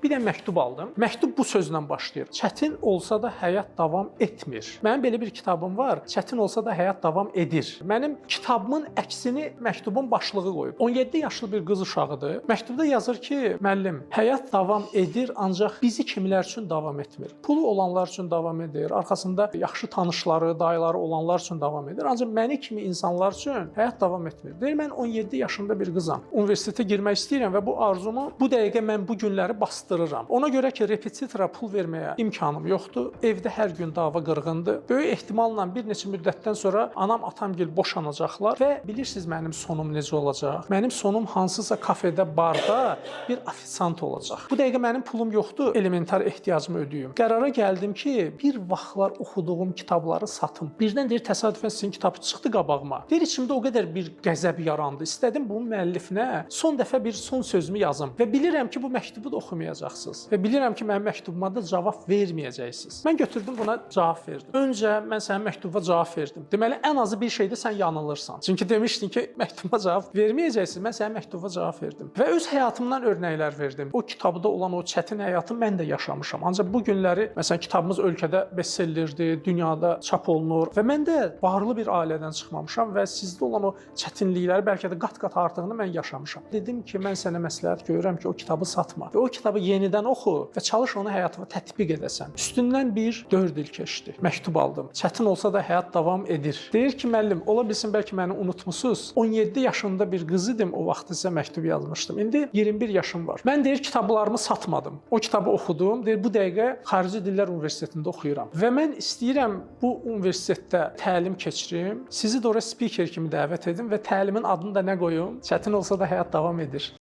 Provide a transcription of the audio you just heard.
Bir də məktub aldım. Məktub bu sözlə başlayır. Çətin olsa da həyat davam etmir. Mənim belə bir kitabım var. Çətin olsa da həyat davam edir. Mənim kitabımın əksini məktubun başlığı qoyub. 17 yaşlı bir qız uşağıdır. Məktubda yazır ki, müəllim, həyat davam edir, ancaq bizi kimlər üçün davam etmir. Pulu olanlar üçün davam edir, arxasında yaxşı tanışları, dayıları olanlar üçün davam edir. Ancaq məni kimi insanlar üçün həyat davam etmir. Deyir, mən 17 yaşında bir qızam. Universitetə girmək istəyirəm və bu arzumu bu dəqiqə mən bu günləri basdırıram. Ona görə ki, repetitora pul verməyə imkanım yoxdur. Evdə hər gün dava qırğındır. Böyük ehtimalla bir neçə müddətdən sonra anam, atamgil boşanacaqlar və bilirsiniz mənim sonum necə olacaq? Mənim sonum hansısa kafedə, barda bir ofisiant olacaq. Bu dəqiqə mənim pulum yoxdur, elementar ehtiyacımı ödəyim. Qərara gəldim ki, bir vaxtlar oxuduğum kitabları satım. Birdən deyir təsadüfən sizin kitab çıxdı qabağıma. Deyir içimdə o qədər bir qəzəb yarandı. İstədim bunun müəllifinə son dəfə bir son sözümü yazım və bilirəm ki, bu məktubu da oxumayacaqsınız. Və bilirəm ki, mənim məktubuma da cavab verməyəcəksiniz. Mən götürdüm buna cavab verdim. Öncə mən sənin məktuba cavab verdim. Deməli ən azı bir şeydə sən yanılırsan. Çünki demişdin ki, məktuba cavab verməyəcəksən. Mən sənin məktuba cavab verdim. Və öz həyatımdan örnəklər verdim. O kitabda olan o çətin həyatı mən də yaşamışam. Ancaq bu günləri məsələn kitabımız ölkədə bestsellerdir, dünyada çap olunur və mən də varlı bir ailədən çıxmamışam və sizdə olan o çətinlikləri bəlkə də qat-qat artığını mən yaşamışam. Dedim ki, mən sənə məsləhət görürəm ki, o kitabı satma və o kitabı yenidən oxu və çalış onu həyatına tətbiq edəsən. Üstündən bir 4 il keçdi. Məktub aldım. Çətin olsa da həyat davam edir. Deyir ki, müəllim, ola bilsin bəlkə məni unutmusunuz. 17 yaşında bir qız idim, o vaxt sizə məktub yazmışdım. İndi 21 yaşım var. Mən deyir kitablarımı satmadım. O kitabı oxudum. Deyir bu dəqiqə Xarici Dillər Universitetində oxuyuram. Və mən istəyirəm bu universitetdə təlim keçirim. Sizi də ora spiker kimi dəvət edim və təlimin adını da nə qoyum? Çətin olsa da həyat davam edir.